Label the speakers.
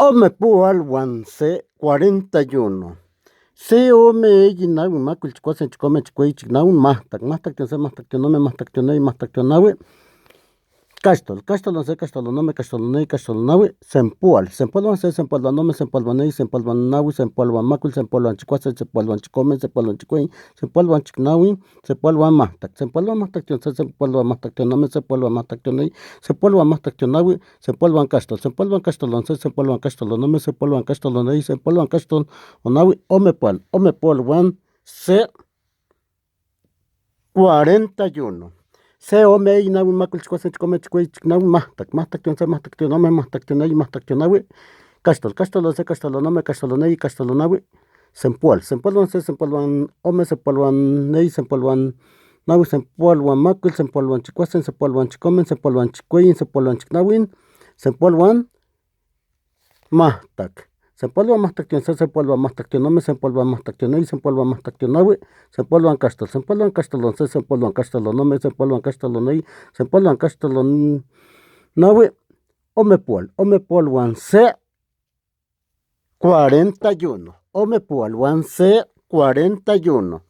Speaker 1: Ome poal huan se, 41. Se, ome, eyi, nahui, macuil, chicuase, chicome, chicueyi, chicnahui, majtac, majtactli se, majtactli ome, majtactli neyi, majtactli nahui, caxtol, caxtol huan se, caxtol huan ome, caxtol huan neyi, caxtol huan nahui, sempoal, sempoal huan se, sempoal huan ome, sempoal huan neyi, sempoal huan nahui, sempoal huan macuil, sempoal huan chicuase, sempoal huan chicome, sempoal huan chicueyi, sempoal huan chicnahui, sempoal huan majtac, sempoal huan majtactli huan se, sempoal huan majtactli huan ome, sempoal huan majtactli huan neyi, sempoal huan majtactli huan nahui, sempoal huan caxtol, sempoal huan caxtol huan se, sempoal huan caxtol huan ome, sempoal huan caxtol huan neyi, sempoal huan caxtol huan nahui, ome poal, ome poal huan se, 41. Se, ome, eyi, nahui, macuil, chicuase, chicome, chicueyi, chicnahui, majtac, majtactli huan se, majtactli huan ome, majtactli huan neyi, majtactli huan nahui, caxtol, caxtol huan se, caxtol huan ome, caxtol huan neyi, caxtol huan nahui, sempoal, sempoal huan se, sempoal huan ome, sempoal huan neyi, sempoal huan nahui, sempoal huan macuil, sempoal huan chicuase, sempoal huan chicome, sempoal huan chicueyi, sempoal huan chicnahui, sempoal huan majtac, sempoal huan majtactli huan se, sempoal huan majtactli huan ome, sempoal huan majtactli huan neyi, sempoal huan majtactli huan nahui, sempoal huan caxtol, sempoal huan caxtol huan se, sempoal huan caxtol huan ome, sempoal huan caxtol huan neyi, sempoal huan caxtol huan nahui, ome poal, ome poal huan se, 41. Ome poal huan se, 41.